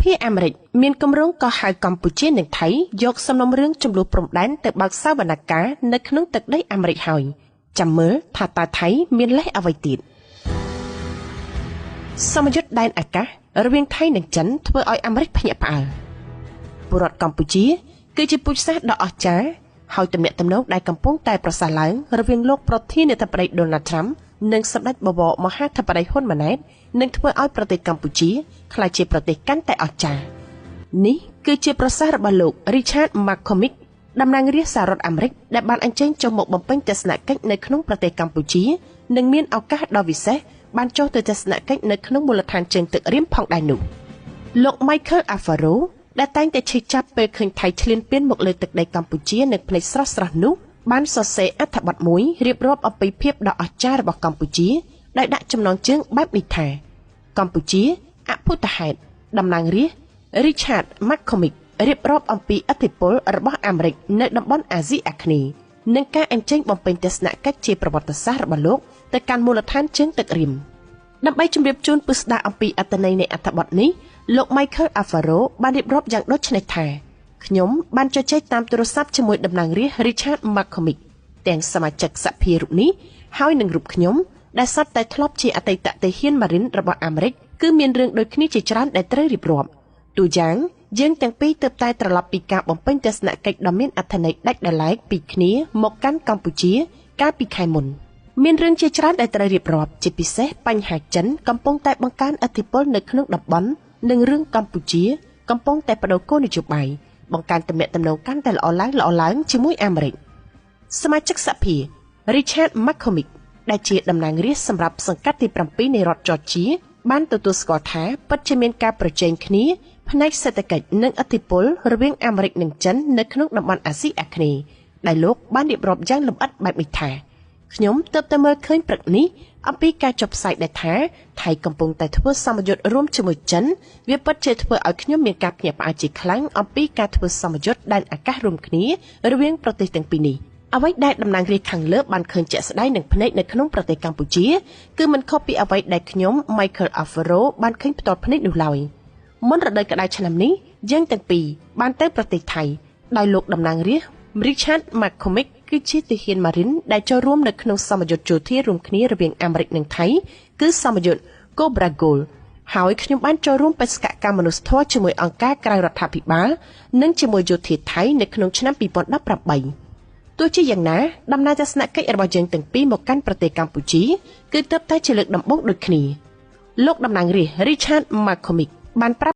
ភាអាមេរិកមានគម្រោងកោះហៅកម្ពុជានិងថៃយកសំណុំរឿងចំនួនព្រំដែនទៅបើកសវនកម្មនៅក្នុងទឹកដីអាមេរិកហើយចាំមើលថាតើថៃមានលេសអ្វីទៀតសមយុទ្ធដែនអាកាសរវាងថៃនិងចិនធ្វើឲ្យអាមេរិកភ្ញាក់ផ្អើលពលរដ្ឋកម្ពុជាគឺជាពូជសាសន៍ដ៏អស្ចារ្យហើយទំនាក់ទំនងដែលកំពុងតែប្រសើរឡើងរវាងលោកប្រធានាធិបតីដូណាល់ត្រាំនិងសម្ដេចបវរមហាធិបតីហ៊ុនម៉ាណែតនឹងធ្វើឲ្យប្រទេសកម្ពុជាក្លាយជាប្រទេសកាន់តែអស្ចារ្យនេះគឺជាប្រសាសន៍របស់លោក Richard McCormick តំណាងរាស្ត្រសហរដ្ឋអាមេរិកដែលបានអញ្ជើញចុះមកបំពេញទស្សនកិច្ចនៅក្នុងប្រទេសកម្ពុជានិងមានឱកាសដ៏វិសេសបានចុះទៅទស្សនកិច្ចនៅក្នុងមូលដ្ឋានជើងទឹករាមផងដែរនោះលោក Michael Alfaro ដែលតែងតែឈឺចាប់ពេលឃើញថៃឈ្លានពានមកលើទឹកដីកម្ពុជានៅភ្នែកស្រស់ស្រស់នោះបានសរសេរអត្ថបទមួយរៀបរាប់អំពីភាពដ៏អស្ចារ្យរបស់កម្ពុជាដោយដាក់ចំណងជើងបែបនេះថាកម្ពុជាអភូតហេតុតំណាងរាស្ត្រ Richard McCormick រៀបរាប់អំពីឥទ្ធិពលរបស់អាមេរិកនៅតំបន់អាស៊ីអាគ្នេយ៍និងការអញ្ជើញបំពេញទស្សនកិច្ចជាប្រវត្តិសាស្ត្ររបស់លោកទៅកាន់មូលដ្ឋានជើងទឹករាមដើម្បីជម្រាបជូនពិស្ដារអំពីអត្ថន័យនៃអត្ថបទនេះលោក Michael Alfaro បានរៀបរាប់យ៉ាងដូចនេះថាខ្ញុំបានជជែកតាមទូរស័ព្ទជាមួយតំណាងរាស្ត្រ Richard McCormick ទាំងសមាជិកសភារូបនេះហើយនឹងរូបខ្ញុំដែលសត្វតែធ្លាប់ជាអតីតទាហានម៉ារីនរបស់អាមេរិកគឺមានរឿងដូចគ្នាជាច្រើនដែលត្រូវរៀបរាប់ទូយ៉ាងយើងទាំងពីរទើបតែត្រឡប់ពីការបំពេញទស្សនកិច្ចដ៏មានអត្ថន័យដាច់ដោយឡែកពីគ្នាមកកាន់កម្ពុជាកាលពីខែមុនមានរឿងជាច្រើនដែលត្រូវរៀបរាប់ជាពិសេសបញ្ហាចិនកំពុងតែបង្កើនឥទ្ធិពលនៅក្នុងតំបន់និងរឿងកម្ពុជាកំពុងតែបដូរគោលនយោបាយបង្កើនទំនាក់ទំនងកាន់តែល្អឡើងល្អឡើងជាមួយអាមេរិកសមាជិកសភា Richard McCormick ដែលជាតំណាងរាស្ត្រសម្រាប់សង្កាត់ទី7នៃរដ្ឋ Georgia បានទទួលស្គាល់ថាពិតជាមានការប្រជែងគ្នាផ្នែកសេដ្ឋកិច្ចនិងឥទ្ធិពលរវាងអាមេរិកនិងចិននៅក្នុងតំបន់អាស៊ីអាគ្នេយ៍ដែលលោកបានរៀបរាប់យ៉ាងលម្អិតបែបនេះថាខ្ញុំទើបតែមើលឃើញព្រឹកនេះអំពីការចុះផ្សាយដែលថាថៃកំពុងតែធ្វើសមយុទ្ធរួមជាមួយចិនវាពិតជាធ្វើឲ្យខ្ញុំមានការភ្ញាក់ផ្អើលជាខ្លាំងអំពីការធ្វើសមយុទ្ធដែនអាកាសរួមគ្នារវាងប្រទេសទាំងពីរនេះអ្វីដែលតំណាងរាស្ត្រខាងលើបានឃើញជាក់ស្ដែងនឹងភ្នែកនៅក្នុងប្រទេសកម្ពុជាគឺមិនខុសពីអ្វីដែលខ្ញុំ Michael Alfaro បានឃើញផ្ទាល់ភ្នែកនោះឡើយមុនរដូវក្តៅឆ្នាំនេះយើងទាំងពីរបានទៅប្រទេសថៃដោយលោកតំណាងរាស្ត្រ Richard McCormick គឺជាទាហានម៉ារីនដែលចូលរួមនៅក្នុងសមយុទ្ធយោធារួមគ្នារវាងអាមេរិកនិងថៃគឺសមយុទ្ធ Cobra Gold ហើយខ្ញុំបានចូលរួមបេសកកម្មមនុស្សធម៌ជាមួយអង្គការក្រៅរដ្ឋាភិបាលនិងជាមួយយោធាថៃនៅក្នុងឆ្នាំ2018ទោះជាយ៉ាងណាដំណើរទស្សនកិច្ចរបស់យើងទាំងពីរមកកាន់ប្រទេសកម្ពុជាគឺទើបតែជាលើកដំបូងដូចគ្នាលោកតំណាងរាស្ត្រ Richard McCormick បានប្រាប់